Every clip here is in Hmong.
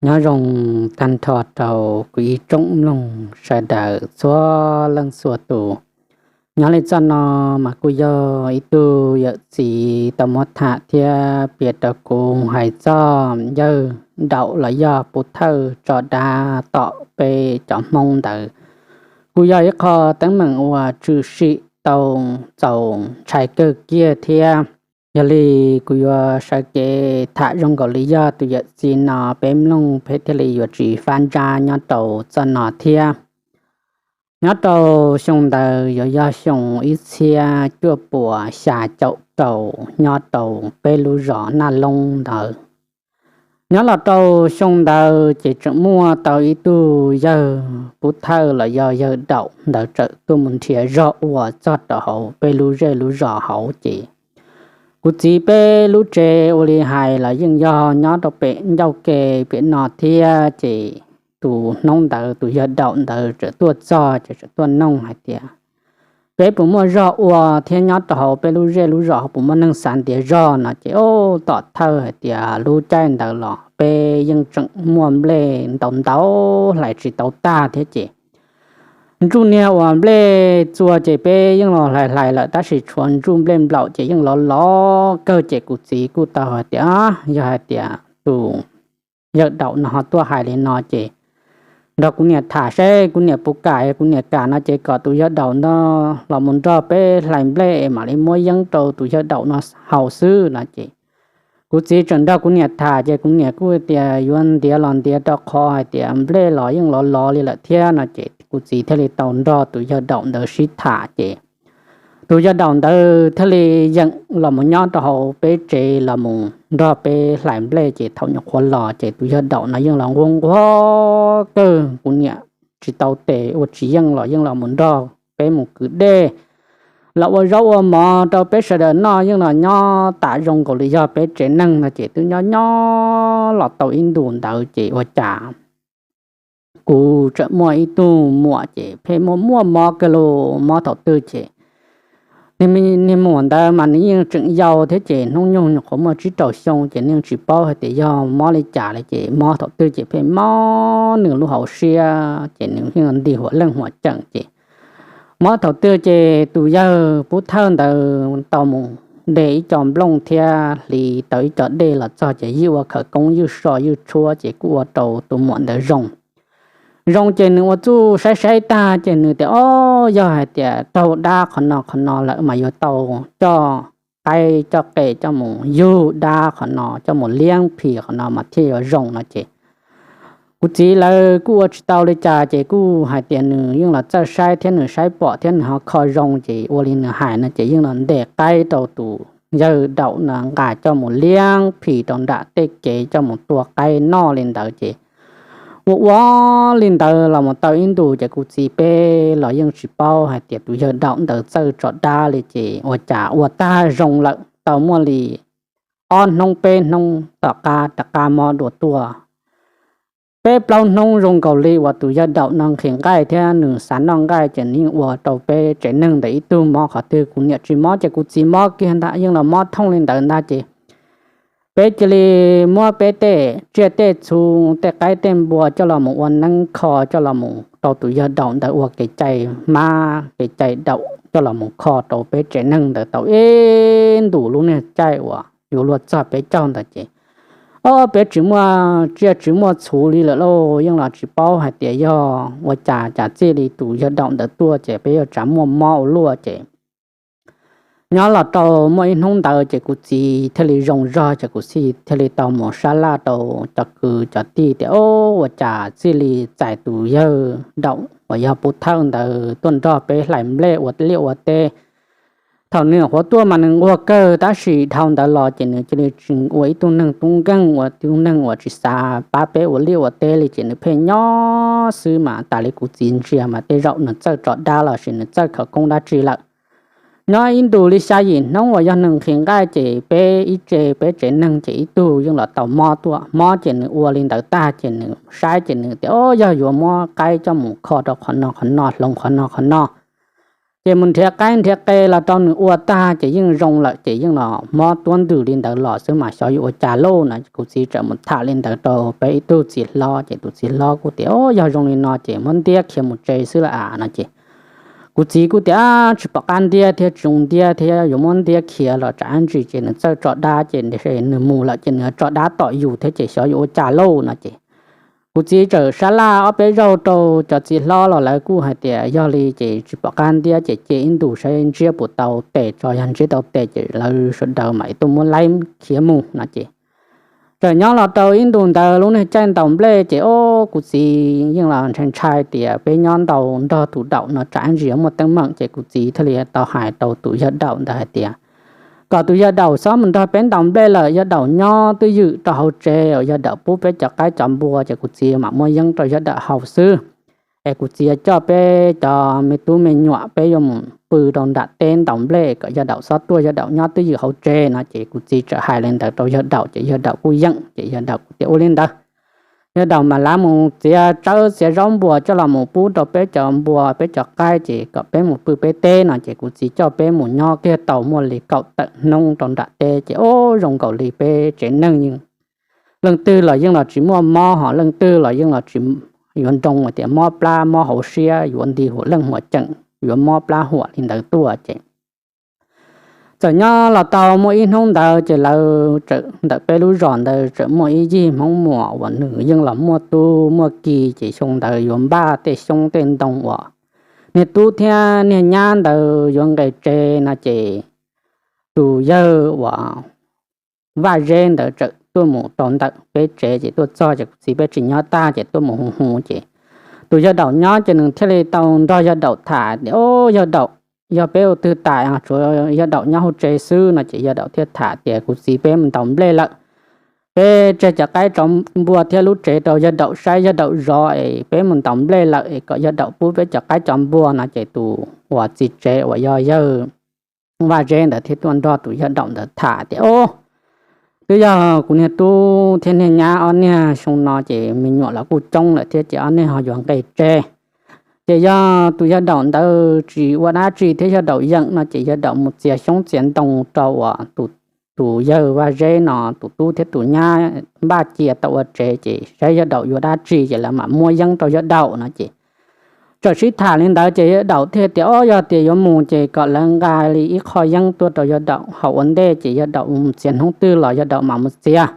Nyob zoo tag nrho rau kuv ib tsoom mloog sawv daws txhua leej txhua tus. Nyob li zaj no mas kuj yog ib tug yawm txiv tau muab tham thiab piav rau kuv hais txog yawg Daum los yog Pub Thawj tso dab tom peb cov Hmoob ntawd. Kuj yog ib qho teeb meem uas tshwm sim tau txaus ntshai kawg kiag thiab. Yog li kuv yuav sawv kev tham zoo nkaus li yog tus yawm txiv no peb mloog peb thiaj li yuav tsis fab ntsab nyob rau zaj no thiab. Nyob rau xyoo ntawd yuav yog xyoo ib txhiab cuaj puas xya caum rau nyob rau peb lub zos Naj Loob ntawd. Nyob los rau xyoo ntawd ces tseem muaj tau ib tug yawg Pub Thawj los yog yawg Daum ntawd txawm tuaj mus nrhiav zog ua txog rau hauv peb lub zej lub zos hauv ces kuv txiv peb lub tsev ua li hais los yeej yog nyob rau pem ncauj ke pem no thiab ces tus hnub ntawd tus yawg Daum ntawd txawm tuaj txog ces txawm tuaj noog hais tias, peb puas muaj zog ua thiab nyob rau hauv peb lub zej lub zos puas muaj neeg xav ntiav zog no ces, o, tom thawj hais tias lub caij ntawd los peb yeej tseem muaj nplej ntau ntau hlais tsis tau tag thiab ces ntsuj niag uas nplej txua ces peb yeej los hlais hlais lawm tab sis tshuav ntsuj nplej nplaum ces yeej lov lov kawg ces kuv txiv kuj tau hais tias, yog hais tias tus yawg Daum no ho tuaj hais li no ces nrog kuv niam tham seb kuv niam puas kam, kuv niam kam no ces kom tus yawg Daum no los mus nrog peb hlais nplej es mam li muab yeeb rau tus yawg Daum no haus xwb no ces kuv txiv tseem nrog kuv niam tham ces kuv niam kuj tias yuav ntiav los ntiav rau qhov hais tias nplej los yeej lov lov li lawm thiab no ces kuv txiv thiaj li tau nrog tus yawg Daum ntawd sib tham ces tus yawg Daum ntawd thiaj li yeem los mus nyob rau hauv peb tsev los mus nrog peb hlais nplej ces thaum nyuam qhuav los ces tus yawg Daum no yeej los nquag nquag kawg, kuv niam tsis tau tes ua tsis yeej los yeej los mus nrog peb mus kwv dej los ua zaub ua mov rau peb sawv daws noj, yeej los nyob tam zoo nkaus li yog peb tsev neeg no ces twb nyob nyob los tau ib ntus ntawd ces ua cas kuv tseem muaj ib tug muam ces pheej muaj muaj mob kawg li, mob thaum twg ces niag muam ntawd mas nws yeej tseem yau thiab ces hnub nyoog nyuam qhuav muaj tsib rau xyoo ces nws yeej tsis paub hais tias yog mob li cas li ces mob thaum twg ces pheej mob nws lub hauv siab ces nws yeej nti huam leej huam ceem ces mob thaum twg ces tus yawg Pub Thawj ntawd tau mus de ib co nplooj thiab hliv tau ib co dej los txog ces ywj ua khawv koob ywj so ywj tshuab ces kuj ua rau tus muam ntawd zoo. Zoo ces nws ua txuj saib saib tag ces nws tias, o, yog hais tias raug dab qhov no qhov no lawm mas yuav tau coj qaib coj qe coj mus yug dab qhov no, coj mus liab phim qhov no mas thiaj yuav zoo no ces kuv txiv lawv kuj ua tsis tau li cas ces kuj hais tias nws yeej los txawj saib thiab nws saib pom thiab nws ho kho zoo ces ua li nws hais no ces yeej los ntes qaib rau tus yawg Daum no nqa coj mus liab phim rau nram tej kev coj mus tua qaib noj li ntawd ces ua ua li ntawd los mus tau ib ntus ces kuv txiv peb los yeej tsis paub hais tias tus yawg Daum ntawd txawj tso dab li ces ua cas ua tag zoo lawm tau muaj li ob hnub peb hnub tom qab rov qab mob dua tuaj. Peb plaub hnub zoo nkaus li uas tus yawg Daum no nqhis nqaij thiab nws xav noj nqaij ces nws yeej ua rau peb tsev neeg ntawd ib tug mob, qhov twg kuv niam tsis mob ces kuv txiv mob kiag ntag, yeej los mob thooj li ntawd ntag ces peb cia li muab peb tej tsiaj tej txhu, tej qaib tej npua coj los mus ua neeb kho coj los mus rau tus yawg Daum ntawd ua kev cai hmab kev cai Daum coj los mus kho rau peb tsev neeg ntawd tau ib ntus lub niag caij uas yuav luag txog peb caug ntawd ces ob peb tsis muaj tsiaj tsis muaj txhu li lawm lauj, yeej los tsis paub hais tias yog ua cas cas txij li tus yawg Daum ntawd tuaj ces peb yuav tsam muaj mob ua luaj ces nyob los rau muaj ib hnub ntawd ces kuv txiv thiaj li zoo zog ces kuv txiv thiaj li tau mus sab laj rau cov kwv cov tij tias, o, ua cas txij li txais tus yawg Daum uas yog Pub Thawj ntawd tuaj nrog peb hlais nplej ua liaj ua teb. Thaum nws nyuam qhuav tuaj mas nws nquag kawg tab sis dhau ntawd los ces nws cia li tsis ua ib tug neeg tub nkeeg, ua tug neeg uas tsis xav pab peb ua liaj ua teb li ces nws pheej nyob xwb mas tas li kuv txiv ntsia mas tej zaum nws txawj tso dab los sis nws txawj khawv koob dab tsi lawm. Nyob ib ntus li xya yim hnub uas yog nws nqhis nqaij ces peb ib tse peb tsev neeg ces ib tug yeej los tau mob tuaj, mob ces nws ua li ntawd tag ces nws saib ces nws tias, o, yog yuav muab qaib coj mus kho rau qhov no qhov no, hloov qhov no qhov no Ces mus nrhiav qaib nrhiav qe los rau nws ua tag ces yeej zoo lawm ces yeej los mob tuab ntws li ntawd los xwb mas xyov yuav ua cas lauj no. Kuv txiv txawm mus tham li ntawd rau peb ib tug txiv hlob ces tus txiv hlob kuj tias, Au, yog zoo li no ces muab ntiab khiav mus tsev xwb lauj no ces kuv txiv kuj tias, Tsis pom qab ntiab thiab, tsis zoo ntiab thiab, yuav muab ntiab khiav los tsam ib ntsis ces nws txawj tso dab ces nws mus lawm ces nws tso dab tom yus thiab ces xyov yuav ua cas lauj no ces kuv txiv txawm sab laj ob peb zaug rau cov txiv hlob los lawv kuj hais tias yog li ces tsis pom qab ntiab ces cia ib ntus saib ntsiab puas tau tes tso, yog ntsiab tau tes ces lawv sawv daws mam tuaj muab laib khiav mus no ces txawm nyob los rau ib ntus ntawd lub niag caij ntaus nplej ces ob kuv txiv yeej los ntshai ntshai tias peb nyob ntaus nrog tus daum no tsam ib ntsis yuav muaj teeb meem ces kuv txiv thiaj li tau hais rau tus yawg daum ntawd hais tias kom tus yawg daum txhob mus nrog peb ntaus nplej lawm, yawg daum nyob twj ywm rau hauv tsev, yawg daum pub peb cov qaib cov npua ces kuv txiv mam muab yeeb rau yawg daum haus xwb. Es kuv txiv coj peb cov me tub me nyuam peb yuav mus pw rau nram teb ntaus nplej kom yawg daum txhob tuaj, yawg daum nyob twj ywm hauv tsev no ces kuv txiv txawm hais li ntawd rau yawg daum ces yawg daum kuj yeem ces yawg daum kuj tias ua li ntawd. Yawg daum mam lav mus txiav tsawb txiav zaub npua coj los mus pub rau peb cov npua peb cov qaib ces kom peb mus pw peb teb no ces kuv txiv coj peb mus nyob kiag tau muaj li kaum tawm hnub rau nram teb ces ob zoo nkaus li peb tsev neeg yeej leej twg los yeej los tsis muaj mob, ho leej twg los yeej los tsis yuav nroo tias mob plab mob hauv siab, yuav nti huam leej huam ceem, yuav mob plab huam li ntawd tuaj ces txawm nyob los tau muaj ib hnub ntawd ces lawv txawm ntawm peb lub zos ntawd txawm muaj ib yig Hmoob Muas uas nws yeej los muaj tub muaj ki ces xyoo ntawd yuav npaj tej xyoob tej ntoo uas niag tub thiab niag nyab ntawd yuav nqis tsev no ces tus yawg uas Vaj Zeb ntawd txawm tuaj mus rau ntawm peb tsev ces tuaj txog ces kuv txiv peb tsis nyob tag ces tuaj mus hu hu ces tus yawg daum nyob ces nws thiaj li tau nrog yawg daum tham tias, Au, yawg daum, yog peb ua twg tas, tshuav yawg daum nyob hauv tsev xwb no ces yawg daum thiaj tham tias, Kuv txiv peb mus ntaus nplej lawm, peb tseg cov qaib cov npua thiab lub tsev rau yawg daum saib, yawg daum zov es peb mus ntaus nplej lawm es kom yawg daum pub peb cov qaib cov npua no ces tus uas txiv tsev uas yog yawg Vaj Zeb ntawd thiaj tuaj nrog tus yawg daum ntawd tham tias, Au, twb yog kuv niag tub thiab niag nyab ob niag xyoo no ces me nyuam los kuj coob lawm thiab ces ob niag ho yuav nqis tsev. Ces yog tus yawg daum ntawd tsis ua dab tsi thiab yawg daum yeem no ces yawg daum mus txiav xyoob txiav ntoo rau uas tus yawg Vaj Zeb no tus tub thiab tus nyab npaj cia tau ua tsev ces saib yawg daum yuav dab tsi ces lawv mam muab yeeb rau yawg daum no ces txawm sib tham li ntawd ces yawg daum thiaj tias, Au, yog tias yuav mus ces kom lawv nqa li ib qho yeeb tuaj rau yawg daum haus ua ntej ces yawg daum mus txiav hnub twg los yawg daum mam mus txiav.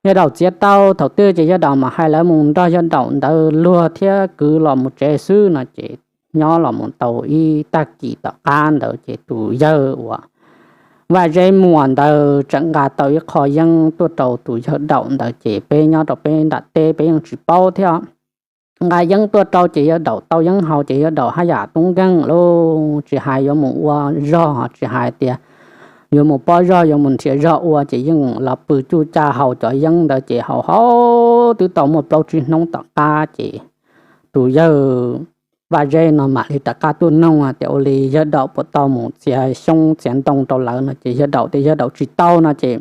Yawg daum txiav tau thaum twg ces yawg daum mam hais lawv mus nrog yawg daum ntawd luag thiab kwv los mus tsev xwb no ces nyob los mus tau ib tag kis tom qab ntawd ces tus yawg uas Vaj Zeb Muas ntawd txawm nqa tau ib qho yeeb tuaj rau tus yawg daum ntawd ces peb nyob rau peb nram teb peb yeej tsis paub thiab. Nqa yeeb tuaj rau ces yawg daum tau yeeb haus ces yawg daum haj yam tub nkeeg lauj, tsis hais yuav mus ua zog, tsis hais tias yuav mus pob zog yuav mus nrhiav zog ua ces yeej los pw cuj ca haus cov yeeb ntawd ces haus haus twb tau muaj plaub tsib hnub tom qab ces tus yawg Vaj Zeb no mam li rov qab tuaj noog tias ua li yawg daum puas tau mus txiav xyoob txiav ntoo rau lawv no ces yawg daum tias yawg daum tsis tau no ces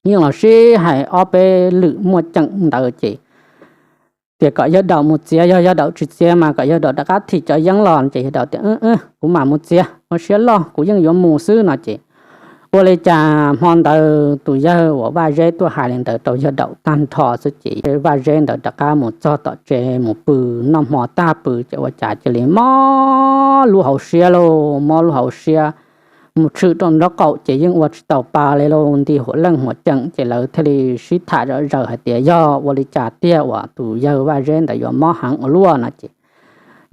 yeej los sib hais ob peb lwm muaj ceem ntawd ces tias kom yawg daum mus txiav, yog yawg daum tsis txiav mas kom yawg daum rov qab thim cov yeeb los ces yawg daum tias, Kuv mam mus txiav, ua siab loj, kuv yeej yuav mus xwb no ces ua li cas hmo ntawd tus yawg uas Vaj Zeb tuaj hais li ntawd rau yawg daum tag nrho xwb ces Vaj Zeb ntawd rov qab mus txog tom tsev mus pw noj hmo tag pw ces ua cas cia li mob lub hauv siab lauj, mob lub hauv siab mus tshwm rau nraub qaum ces yeej ua tsis tau pa li lauj, nti huam leej huam ceem ces lawv thiaj li sib tham zom zaws hais tias yog ua li cas tiag uas tus yawg Vaj Zeb ntawd yuav mob heev ua luaj no ces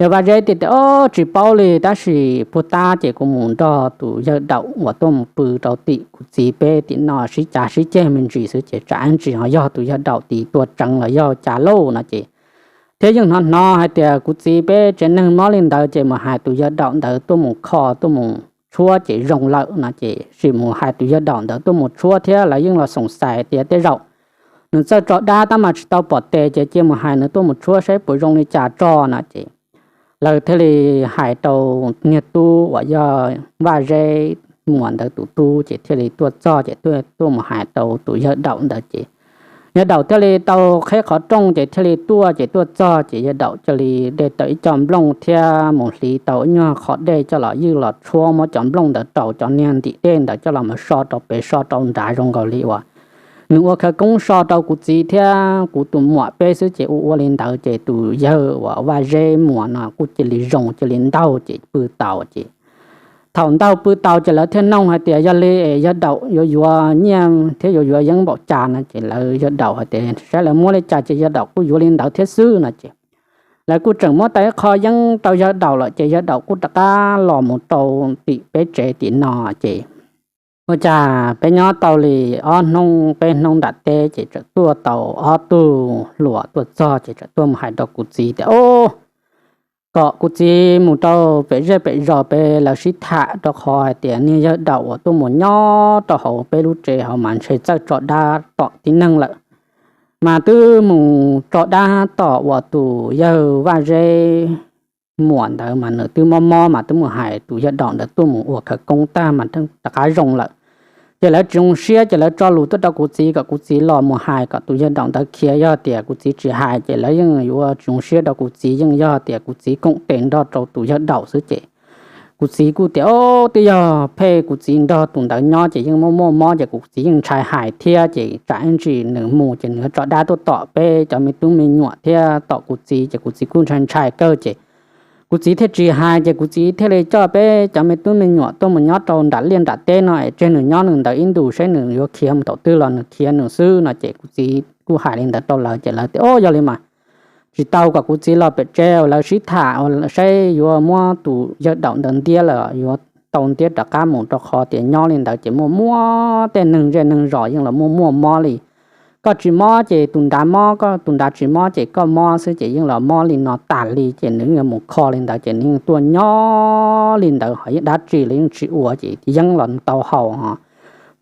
yawg Vaj Zeb thiaj tias, Au, tsis paub li tab sis puag ta ces kuv mus nrog tus yawg daum uas tuaj mus pw rau tim kuv txiv peb tim no sib cav sib ceg me ntsis xwb ces tsam ib ntsis ho yog tus yawg daum tis tua tseev los yog cas lauj no ces thiab yeej hnov hnov hais tias kuv txiv peb tsev neeg mob li ntawd ces mus hais tus yawg daum ntawd tuaj mus kho tuaj mus tshuab ces zoo lawm no ces sim mus hais tus yawg daum ntawd tuaj mus tshuab thiab lawv yeej los xoom xais tias tej zaum nws txawj tso dab tab mas tsis tau pom tes ces cia mus hais nws tuaj mus tshuab saib puas zoo li cas tso no ces lawv thiaj li hais rau niag tub uas yog Vaj Zeb Muas ntawd tus tub ces thiaj li tuaj txog ces tuaj mus hais rau tus yawg daum ntawd ces Yawg Daum thiaj li tau qheb qhov rooj ces thiaj li tuaj, ces tuaj txog ces Yawg Daum cia li de tau ib co nplooj thiab mus hliv tau ib nyuag qhov dej coj los ywj los tshuab muab cov nplooj ntawd rau cov niag ntim dej ntawd coj los mus so rau pem so rau nrad zoo nkaus li uas nws ua khawv koob so rau kuv txiv thiab kuv tus muam peb xwb ces ua ua li ntawd ces tus yawg uas Vaj Zeb Muas no kuj cia li zoo cia li ntaug ces pw taus ces thaum ntaug pw taus ces lawv thiaj noog hais tias yog li Yawg Daum yuav yuav nyiaj thiab yuav yuav yeeb npaum cas no ces lawv, Yawg Daum hais tias saib lawv muab li cas ces Yawg Daum kuj yuav li ntawd thiab xwb no ces lawv kuj tseem muab tau ib qho yeeb rau Yawg Daum lawm ces Yawg Daum kuj rov qab los mus rau tim peb tsev tim no ces ua cas peb nyob tau li ob hnub peb hnub nram teb ces txawm tuaj tau ob tug hluas tuaj txog ces txawm tuaj mus hais rau kuv txiv tias o kom kuv txiv mus rau pem zej pem zos peb lawv sib tham rau qhov hais tias niag Yawg Daum uas tuaj mus nyob rau hauv peb lub tsev hauv mas ntshe txawj tso dab tom tib neeg lawm, mas twb mus tso dab tom uas tus yawg Vaj Zeb Muas ntawd mas nws twb mob mob mas twb mus hais tus Yawg Daum ntawd tuaj mus ua khawv koob tag mas rov qab zoo lawm. Ces lawv tsis zoo siab ces lawv tso lus tuaj rau kuv txiv kom kuv txiv los mus hais kom tus Yawg Daum ntawd khiav, yog tias kuv txiv tsis hais ces lawv yeej yuav tsis zoo siab rau kuv txiv, yeej yog tias kuv txiv koom tes nrog rau tus Yawg Daum xwb ces kuv txiv kuj tias o twb yog phem kuv txiv nrog tus ntawd nyob ces yeej muaj muaj mob ces kuv txiv yeej ntshai hais thiab ces tsam ib ntsis nws mus ces nws yuav tso dab tuaj tom peb cov me tub me nyuam thiab tom kuv txiv ces kuv txiv kuj ntshai ntshai kawg ces kuv txiv thiaj tsis hais ces kuv txiv thiaj li coj peb cov me tub me nyuam tuaj mus nyob rau nram liaj nram teb no es tseg nws nyob nws ntawd ib ntus saib nws yuav khiav mus thaum twg los nws khiav nws xwb no ces kuv txiv kuj hais li ntawd rau lawv ces lawv tias o yog li mas tsis tau, kom kuv txiv los pem tsev lawv sib tham saib yuav muab tus Yawg Daum ntawd ntiab los yuav tau ntiab rov qab mus rau qhov tias nyob li ntawd ces muaj muaj tej neeg zej neeg zos yeej los muaj muaj mob li. Koj tsis mob ces tus nrad mob, koj tus nrad tsis mob ces koj mob xwb ces yeej los mob li no tas li ces nws yeej mus kho li ntawd ces nws yeej tuaj nyob li ntawd ho yeej dab tsi los yeej tsis ua ces yeeb los nws tau haus,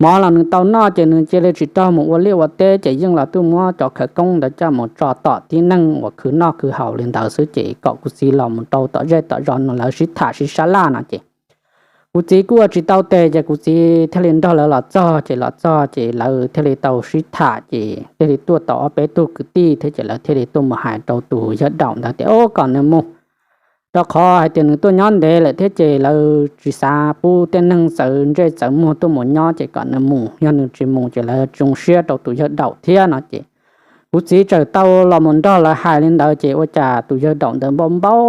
mov los nws tau noj ces nws cia li tsis raug mus ua liaj ua teb ces yeej los tuaj muab cov khawv koob ntawd coj mus tso tom tib neeg uas khwv noj khwv haus li ntawd xwb ces kom kuv txiv los mus rau tom zej tom zos no lawv sib tham sib sab laj no ces kuv txiv kuj ua tsis tau tes ces kuv txiv thiaj li nrog lawv los txog ces los txog ces lawv thiaj li tau sib tham ces thiaj li tuaj tau ob peb tug kwv tij thiab ces lawv thiaj li tuaj mus hais rau tus Yawg Daum ntawd tias o kom nws mus, rau qhov hais tias nws tuaj nyob ntev lawm thiab ces lawv tsis xav pub tej neeg txawv ntsej txawv muag tuaj mus nyob ces kom nws mus, yog nws tsis mus ces lawv tsis zoo siab rau tus Yawg Daum thiab no ces kuv txiv txawm tau los mus nrog lawv hais li ntawd ces ua cas tus Yawg Daum ntawd npau npau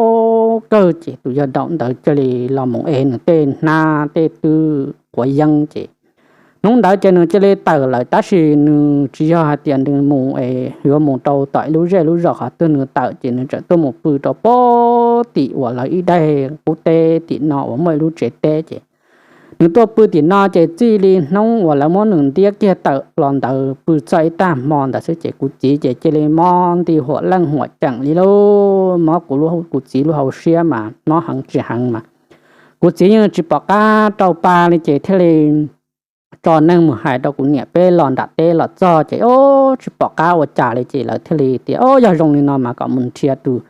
kawg ces tus Yawg Daum ntawd cia li los mus es nws tej hnab tej twb quav yeeb ces hnub ntawd ces nws cia li tawm lawm tab sis nws tsis yog hais tias nws mus es yuav mus rau tom ib lub zej lub zos qhov twg, nws tawm ces nws txawm tuaj mus pw rau pem tim uas lawv ib daig qub teb tim no uas muaj ib lub tsev teb ces nws tuaj pw tim no ces txij li hnub uas lawv muab nws ntiab kiag tawm los ntawd pw txog ib tag hmo ntawd xwb ces kuv txiv ces cia li mob nti huam leej huam ceem li lauj, mob kuv, kuv txiv lub hauv siab mas mob heev tsis heev mas kuv txiv yeej tsis pom qab rau pa li ces thiaj li tso neeg mus hais rau kuv niam peb los nram teb los txog ces o tsis pom qab ua cas li ces lawv thiaj li tias o yog zoo li no mas kom mus nrhiav tus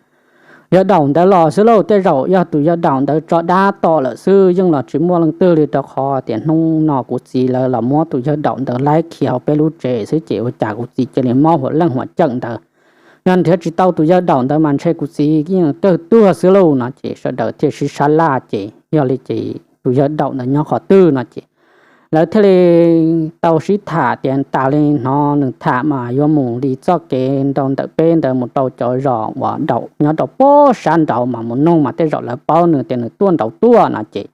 Yawg Daum ntawd los xwb lauj, tej zaum yog tus Yawg Daum ntawd tso dab tom lawm xwb, yeej los tsis muaj leej twg li rau qhov tias hnub no kuv txiv lawv los muab tus Yawg Daum ntawd laib khiav hauv peb lub tsev xwb ces ua cas kuv txiv cia li mob huam leej huam ceem ntawd. Yog nrhiav tsis tau tus Yawg Daum ntawd mas ntshe kuv txiv yeej kawg tuag xwb lauj no ces sawv daws thiaj sib sab laj ces yog li ces tus Yawg Daum ntawd nyob qhov twg no ces lawv thiaj li tau sib tham tias tas li hnov nws tham mas yuav mus li txoj kev rau ntawm peb ntawd mus rau cov zos uas Daum nyob rau pem sab nraud mas mus nug mas tej zaum lawv paub nws tias nws tuaj nraud tuaj no ces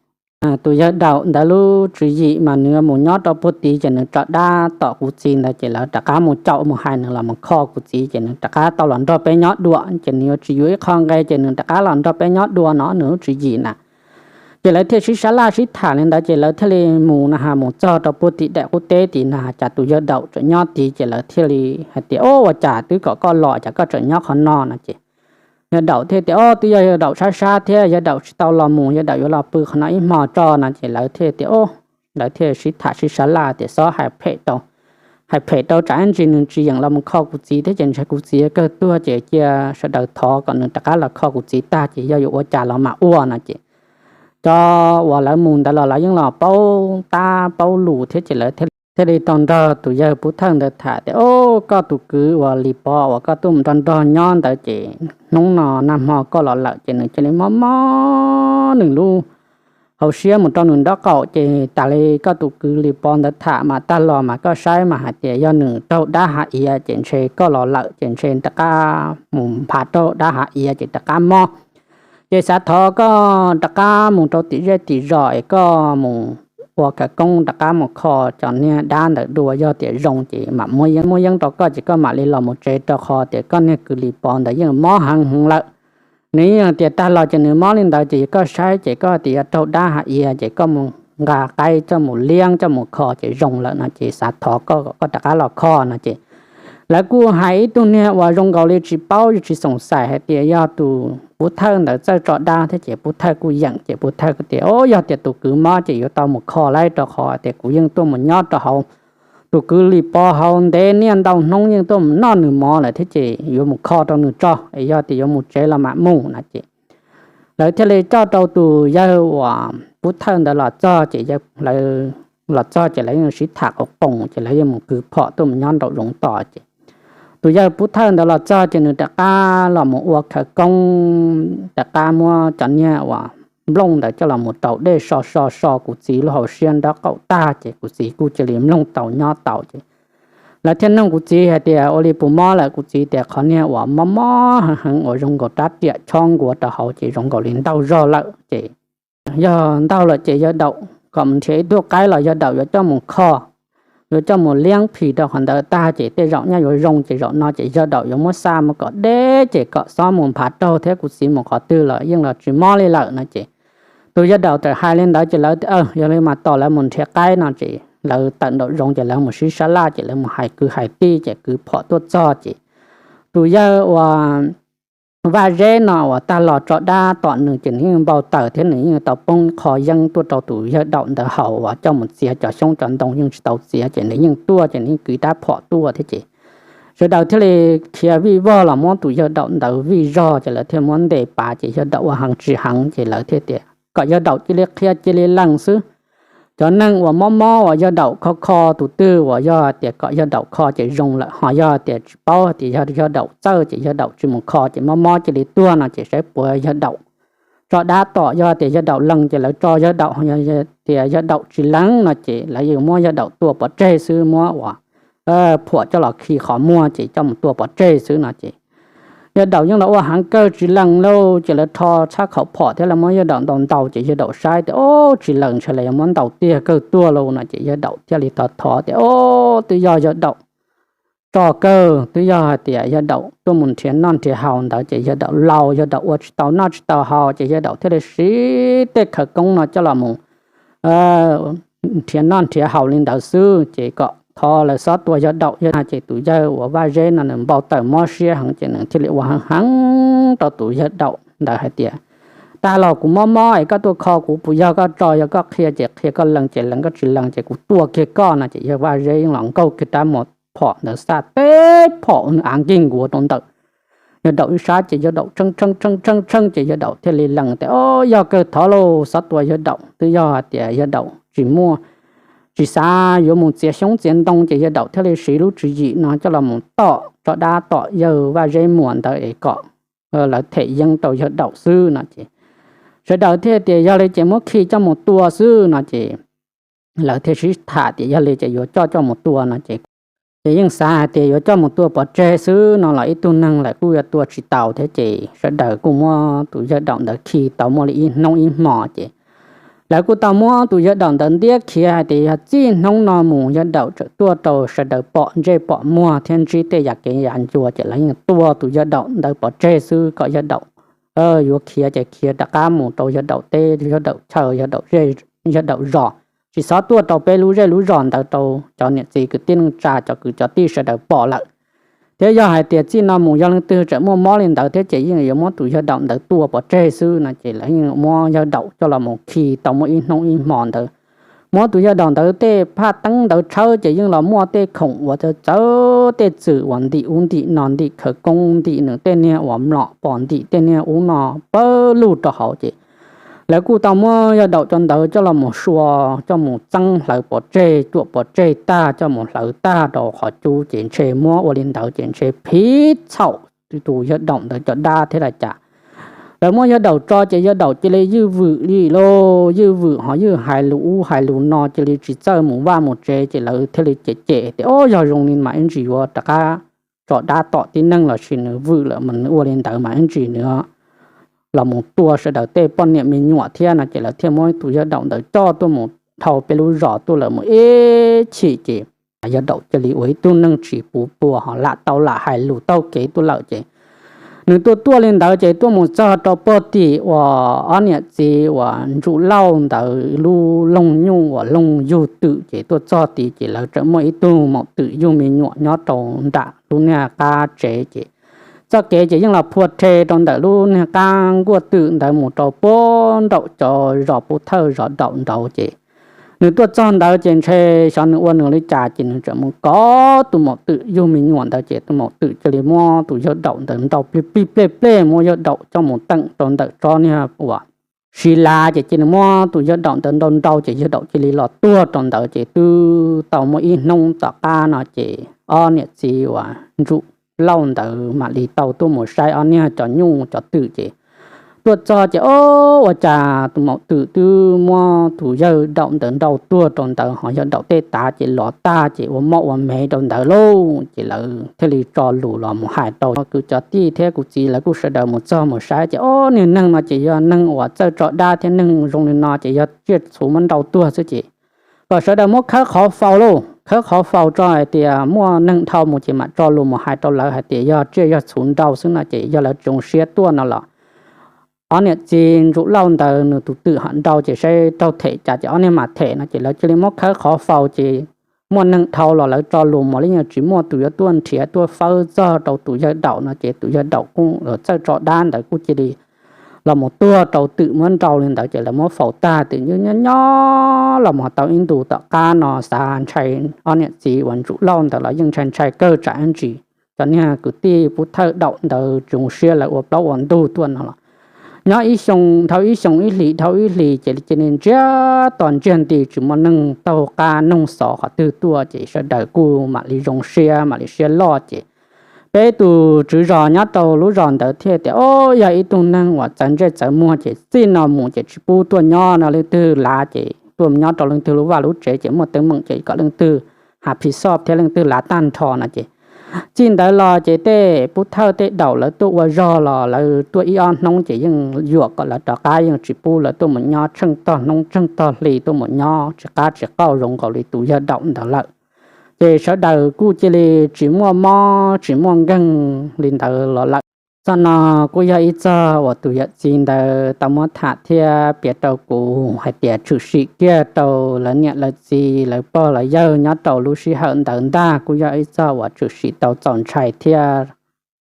tus Yawg Daum ntawd lub tswv yim mas nws yuav mus nyob rau puag tid ces nws tso dab tom kuv txiv ntawd ces lawv rov qab mus caum mus hais nws los mus kho kuv txiv ces nws rov qab tau los nrog peb nyob dua ces nws yuav tsis yuav ib qho nqe ces nws rov qab los nrog peb nyob dua no nws lub tswv yim na. Ces lawv thiaj sib sab laj sib tham li ntawd ces lawv thiaj li mus na has mus txog rau puag tim daim qub teb tid na cas tus Yawg Daum tseem nyob tid ces lawv thiaj li hais tias o ua cas twb kom koj los cas koj tseem nyob qhov no no ces Yawg Daum thiaj tias o twb yog Yawg Daum sab sab thiab Yawg Daum tsis tau los mus, Yawg Daum yuav los pw qhov no ib hmo tso no ces lawv thiaj tias o, lawv thiaj sib tham sib sab laj tias xob hais phem rau, hais phem rau tsam ib ntsis nws tsis yeem los mus kho kuv txiv thiab ces ntshe kuv txiv kawg tuag ces cia sawv daws thov kom nws rov qab los kho kuv txiv tag ces yog yuav ua cas los mam ua no ces cov uas lawv mus ntawd los lawv yeej los paub tab paub lus thiab ces lawv thiaj thiaj li tau nrog tus yawg Pub Thawj ntawd tham tias, Au, koj tus kwv uas Lis Pov uas koj tuaj mus nrog nrog nyob ntawd ces hnub no nag hmo koj los lawm. Ces nws cia li mob mob nws lub hauv siab mus rau nws nraub qaum, ces tas li koj tus kwv Lis Pov ntawd tham mas tag los mas koj saib mas hais tias yog nws raug dab hav iav ces ntshe koj los lawm ces ntshe rov qab mus nphav raug dab hav iav ces rov qab mob. Ces xav thov koj rov qab mus rau tim zej tim zos es koj mus ua khawv koob rov qab mus kho cov niag dab ntawd dua, yog tias zoo ces mam muab yeeb rau koj ces koj mam li los mus tsev, rau qhov tias koj niag kwv Lis Pov ntawd yeej mob heev heev lawm. Nws yeej tias tag los ces nws mob li ntawd ces koj saib ces koj tias yog raug dab hav iav ces koj mus nqa qaib coj mus liab coj mus kho ces zoo lawm no ces xav thov koj kom koj rov qab los kho no ces lawv kuj hais ib tug niag uas zoo nkaus li tsis paub tsis xoom xaim hais tias yog tus Pub Thawj ntawd txawj tso dab thiab ces Pub Thawj kuj yeem ces Pub Thawj tias, Au, yog tias tus kwv mob ces yuav tau mus kho lauj, rau qhov tias kuv yeej tuaj mus nyob rau hauv tus kwv Lis Pov hauv ntev niaj ntau hnub, yeej tuaj mus noj nws mov lawm thiab ces yuav mus kho rau nws tso es yog tias yuav mus tsev los mam mus no ces lawv thiaj li coj rau tus yawg uas Pub Thawj ntawd los txog ces lawv los txog ces lawv yeej sib tham qhov qoos ces lawv yeej mus kwv phom tuaj mus nyob nraum zoov tos ces tus yawg Pub Thawj ntawd los txog ces nws rov qab los mus ua khawv koob, rov qab muab cov niag uas nplooj ntawd coj los mus rau dej so so so kuv txiv lub hauv siab nraub qaum tag ces kuv txiv kuj cia li mloog tau nyob tau ces lawv thiaj nug kuv txiv hais tias ua li puas mob lawm. Kuv txiv tias qhov niag uas mob mob heev heev uas zoo nkaus rab riam chob nkuav rau hauv ces zoo nkaus li ntaug zog lawm ces yog ntaug lawm ces yawg Daum kom mus nrhiav ib tug qaib los yawg Daum yuav coj mus kho, yuav coj mus liab phim rau qhov ntawd tag ces tej zaum nyaj yuav zoo ces zaum no ces yawg Daum yuav muab xa mus kom deb ces kom xob mus nphav raug thiab kuv txiv mus qhov twg los yeej los tsis mob li lawm no ces tus yawg Daum txawm hais li ntawd ces lawv tias yog li mas tos lawv mus nrhiav qaib no ces lawv tawm nraum zoov ces lawv mus sib sab laj ces lawv mus hais kwv hais tij ces kwv phom tuaj txog ces tus yawg uas Vaj Zeb no uas tag los tso dab tom nws ces nws yeej npau taws thiab nws yeej tau poob qho yeeb tuaj rau tus yawg Daum ntawd haus uas coj mus txiav cov xyoob cov ntoo yeej tsis tau txiav ces nws yeej tuaj ces nws yeej kwv rab phom tuaj thiab ces sawv daws thiaj li khiav vij vog los muab tus yawg Daum ntawd vij zog ces lawv thiaj muab ntes pav ces yawg Daum ua heev tsis heev ces lawv thiaj tias kom yawg Daum cia li qhia cia li lees xwb. Cov neeg uas mob mob uas yawg Daum kho kho tus twg uas yog tias kom yawg Daum kho ces zoo lawm, ho yog tias tsis paub tias yog yawg Daum txawj ces yawg Daum tsis mus kho ces mob mob cia li tuag no ces saib puas yawg Daum tso dab tom, yog tias yawg Daum lees ces lawv tso yawg Daum, yog tias yawg Daum tsis lees no ces lawv yeej muab yawg Daum tua pov tseg xwb, muab uas phuam coj los khi qhov muag ces coj mus tua pov tseg xwb no ces yawg Daum yeej los ua heev kawg tsis lees lauj ces lawv rho txhab khaum phom thiab lawv muab yawg Daum ntaus ntaus ces yawg Daum saib tias o tsis lees ntshe lawv yuav muab ntaus tiag kawg tuag lauj no ces yawg Daum thiaj li thov thov tias o twb yog yawg Daum tso kawg, twb yog hais tias yawg Daum tuaj mus nrhiav noj nrhiav haus ntawd ces yawg Daum laus yawg Daum ua tsis tau noj tsis tau haus ces yawg Daum thiaj li siv tej khawv koob no coj los mus nrhiav noj nrhiav haus li ntawd xwb ces kom thov lawv xob tua yawg Daum. Yog ces tus yawg uas Vaj Zeb no nws npau taws mob siab heev ces nws thiaj li ua heev heev rau tus yawg Daum ntawd hais tias tag los kuv mob mob es koj tuaj kho kuv puas yog koj tso, yog koj qhia ces qhia, koj lees ces lees, koj tsis lees ces kuv tua kiag koj no ces yawg Vaj Zeb yeej los nkaug kiag rab muag phom ntawd xa teb phom nws av nkig nkuav rau ntawm yawg Daum ib sab ces yawg Daum tsheej tsheej tsheej tsheej ces yawg Daum thiaj li lees tias o yog kawg thov lauj xob tua yawg Daum, twb yog hais tias yawg Daum tsis muaj, tsis xav yuav mus txiav xyoob txiav ntoo ces yawg Daum thiaj li siv lub tswv yim no coj los mus tom tso dab tom yawg Vaj Zeb muam ntawd es kom lawv them yeeb rau yawg Daum xwb no ces sawv daws thiaj tias yog li ces muab khi coj mus tua xwb no ces lawv thiaj sib tham tias yog li ces yuav coj coj mus tua no ces ces yeej xav hais tias yuav coj mus tua pov tseg xwb no los ib tug neeg lawm kuj yuav tua tsis tau thiab ces sawv daws kuj muab tus yawg Daum ntawd khi tau muaj li ib hnub ib hmos ces lawv kuj tau muab tus yawg Daum ntawd ntiab khiav hais tias yog txij hnub no mus yawg Daum txawm tuaj rau sawv daws pom ntsej pom muag thiab ntsib tej yam kev yam ncua ces lawv yeej tua tus yawg Daum ntawd pov tseg xwb kom yawg Daum yuav khiav ces khiav rov qab mus rau yawg Daum teb yawg Daum chaw yawg Daum zej yawg Daum zos, tsis txhob tuaj rau peb lub zej lub zos ntawd rau cov niam txiv kwv tij neej tsa cov kwv cov tij sawv daws pom lawm. Thiab yog hais tias txij no mus yog leej twg tseem muaj mob li ntawd thiab ces yeej yuav muab tus yawg Daum ntawd tua pov tseg xwb no ces lawv yeej muab yawg Daum coj los mus khi tau muaj ib hnub ib hmo ntawd. Muab tus yawg Daum ntawd tej phaj teeb ntawd tshawb ces yeej los muaj tej khoom uas txawv txawv tej txwm uas ntim ub ntim no ntim khawv koob ntim nws tej niag uas mlom pos ntim tej niag ub no pawg lug rau hauv ces Lawv kuj tau muab Yawg Daum cov ntawd coj los mus sua, coj mus txeeb hlawv pov tseg, cuam pov tseg tag coj mus hlawv tag rau qhov cub ces ntshe muab ua li ntawd ces ntshe phiv txhaum tus Yawg Daum ntawd cov dab thiab los cas. Lawv muab Yawg Daum tso ces Yawg Daum cia li ywj vwm li lauj, ywj vwm ho ywj hais lus ub hais lus no cia li tsis txawj mus vaj mus tsev ces lawv thiaj li cem cem tias, Ob, yog zoo li mas ib ntsis yuav rov qab tso dab tom tib neeg lossis nws vwm lawm mas nws ua li ntawd mas ib ntsis nws los mus tua sawv daws tej poj niam me nyuam thiab no ces lawv thiaj muab tus Yawg Daum ntawd coj tuaj mus dhau peb lub zos tuaj lawm mus ib chim ces Yawg Daum cia li ua ib tug neeg tsis puv puas ho lam tau lam hais lus taug kev tuaj lawm ces nws tuaj tuaj li ntawd ces tuaj mus txog rau puag tim uas ob niam txiv uas Ntsum Lauj ntawd lub loog nyuj uas loog yug twm ces tuaj txog tid ces lawv tseem muaj ib tug maum twm yug me nyuam nyob rau nram lub niag qab tsev ces txoj kev ces yeej los phua rhe rau ntawm lub niag qab nkuaj twm ntawd mus rau puag nraum cov zos Pub Thawj zos Daum nraud ces nws tuaj txog ntawd ces ntshe xyov nws ua nws li cas ces nws tseem mus kov tus maum twm yug me nyuam ntawd ces tus maum twm cia li muab tus Yawg Daum ntawd nrau plig plig plej plej, muab Yawg Daum coj mus teem rau ntawm tsob niag uas siv lav ces cia li muab tus Yawg Daum ntawd nrau nrau ces Yawg Daum cia li los tuag rau ntawd ces twb tau muaj ib hnub tom qab no ces ob niam txiv uas Ntsum Lauj ntawd mam li tau tuaj mus saib ob niag cov nyuj cov twm ces tuaj txog ces, Ob, ua cas tus maum twm twb muab tus Yawg Daum ntawd nrau tuag rau ntawd ho Yawg Daum tej tav ces lov tag ces ua moj ua mev rau ntawd lauj. Ces lawv thiaj li tso lus los mus hais rau kuv cov tij thiab kuv txiv lawv kuj sawv daws mus txog mus saib ces, Ob, niag neeg no ces yog neeg uas txawj tso dab thiab neeg zoo li no ces yog tsiaj txhuv muab nrau tuag xwb ces kom sawv daws muab khawb qhov faus lauj, khawb qhov faus tso hais tias muaj neeg dhau mus ces mam tso lus mus hais rau lawv hais tias yog tsiaj yog txhuv nrau xwb no ces yog lawv tsis zoo siab tuaj no los. Ob niam txiv Ntsum Lauj ntawd nws tus twm ho nrau ces saib raug them cas ces ob niag mam them no ces lawv cia li muab khawb qhov faus ces muaj neeg dhau los lawv tso lus mus li yeej tsis muaj tus yuav tuaj nrhiav tuaj fawb txog rau tus Yawg Daum no ces tus Yawg Daum kuj txawj tso dab ntawd kuj cia li los mus tuag rau twm muab nrau li ntawd ces lawv muab faus tag twm nyob nyob los mus tau ib ntus tom qab no xav ntshai ob niam txiv uas Ntsum Lauj ntawd los yeej ntshai ntshai kawg tsam ib ntsis cov niag kwv tij Pub Thawj Daum ntawd tsis zoo siab lawv ua plaub ua ntug tuaj no los. Nyob ib xyoo dhau ib xyoo ib hlis dhau ib hlis ces cia li ntsiag to ntsiag nti tsis muaj neeg taug qab noog xov qhov twg tuaj ces sawv daws kuj mam li zoo siab mam li siab loj ces peb tus tswv zos nyob rau lub zos ntawd thiaj tias, Ob, yog ib tug neeg uas txawv ntsej txawv muag ces txij no mus ces tsis pub tuaj nyob no, leej twg lav ces tuaj nyob rau leej twg lub vaj lub tsev ces muaj teeb meem ces kom leej twg ha phi xoj thiab leej twg lav tag nrho no ces txij ntawd los ces tej Pub Thawj tej Daum lawv tuaj ua zog los lawv tuaj ib ob hnub ces yeej yuam kom lawv rov qab, yeej tsis pub lawv tuaj mus nyob tsheej tog hnub tsheej tog hli tuaj mus nyob tsis qab tsis qauj zoo nkaus li tus Yawg Daum ntawd lawm. Ces sawv daws kuj cia li tsis muaj mob tsis muaj nkeeg li ntawd los lawm. Txog no kuj yog ib txog uas tus yawm txiv ntawd tau muab tham thiab piav rau kuv hais tias tshwm sim kiag rau lawv niam lawv txiv lawv pog lawv yawg nyob rau lub sij hawm ntawd ntag, kuj yog ib txog uas tshwm sim tau txaus ntshai thiab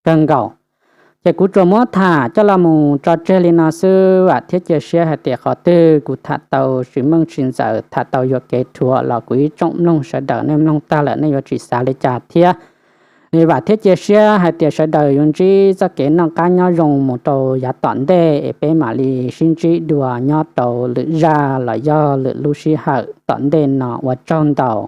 kawg nkaus. Ces kuv tsuas muab tham coj los mus tso tseg li no xwb, vam thiab cia siab hais tias qhov twg kuv tham tau tsis meej tsis ntxaws tham tau yuam kev rhuav los kuv ib tsoom mloog sawv daws nej mloog tag lawm nej yuav tsis xav li cas thiab. Vam thiab cia siab hais tias sawv daws yuav ntsib txoj kev noj qab nyob zoo mus rau yav tom ntej es peb mam li sib ntsib dua nyob rau lwm zaj los yog lwm lub sij hawm tom ntej no, ua tsaug ntau.